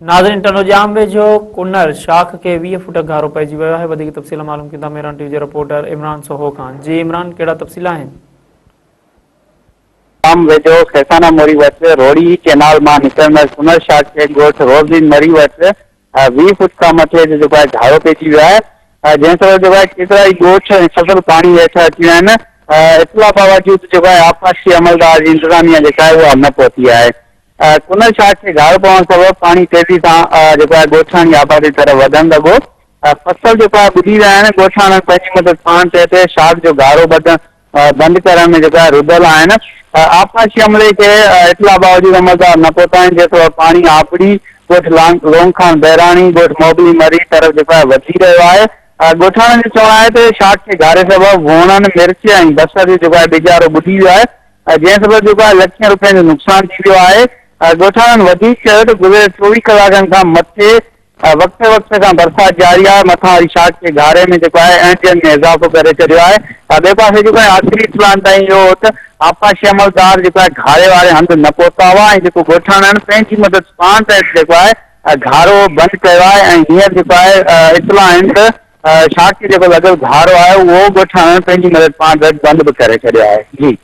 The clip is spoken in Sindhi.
ناظرين ٽنڊوڄام ويجهو ڪنر شاخ کي 20 فوٽ گهارو پئجي ويو آهي وڌيڪ تفصيل معلوم ڪندا ميران ٽي وي جي رپورٽر عمران سوهو کان جي عمران ڪهڙا تفصيل آهن. ڄام ويجهو کيسانا موري وٽ روهڙي ڪينال مان نڪرندڙ ڪنر شاخ کي ڳوٺ روزلين مري وٽ 20 فوٽ کان مٿي جو جيڪو آهي گهارو پئجي ويو آهي جنهن سبب جيڪو آهي ڪيترائي ڳوٺ ۽ فصل پاڻي هيٺ اچي ويا آهن اطلاع باوجود جيڪو آهي آبپاشي عملدار جي انتظاميا جيڪا آهي اها نه پهتي آهي. ڪنر شاخ کي گهارو پوڻ سبب پاڻي تيزي سان جيڪو آهي ڳوٺاڻي آبادي طرف وڌڻ لڳو. فصل جيڪو آهي ٻڏي ويا آهن. ڳوٺاڻن پنهنجي مدد پاڻ تحت شاخ جو گهارو بند ڪرڻ ۾ جيڪو آهي رڌل آهن. آبپاشي عملي کي اطلاع باوجود عملدار نه پهتا آهن جنهن سبب پاڻي آبڙي، ڳوٺ لونگ خان بهراڻي، ڳوٺ موبلي مري طرف جيڪو آهي وڌي رهيو آهي. ڳوٺاڻن جو چوڻ آهي ته شاخ کي گهاري سبب ووڻن، مرچ ۽ بصر جو جيڪو آهي ٻيجارو ٻڏي ويو آهي. جنهن سبب جيڪو آهي لکين روپين جو نقصان ٿي ويو آهي. ڳوٺاڻن وڌيڪ چيو ته گذريل 24 ڪلاڪن کان مٿي وقفي وقفي سان برسات جاري آهي، مٿان وري شاخ کي گهاري ۾ جيڪو آهي اڻجن ۾ اضافو ڪري ڇڏيو آهي. ٻئي پاسي جيڪو آهي آخري اطلاعن تائين اهو هو ته آبپاشي عملدار جيڪو آهي گهاري واري هنڌ نه پهتا هئا ۽ جيڪو ڳوٺاڻن پنهنجي مدد پاڻ تحت جيڪو آهي گهارو بند ڪيو آهي ۽ هينئر جيڪو آهي اطلاع آهن ته شاخ کي جيڪو لڳل گهارو آهي اهو ڳوٺاڻن پنهنجي مدد پاڻ تحت بند به ڪري ڇڏيو آهي. جي.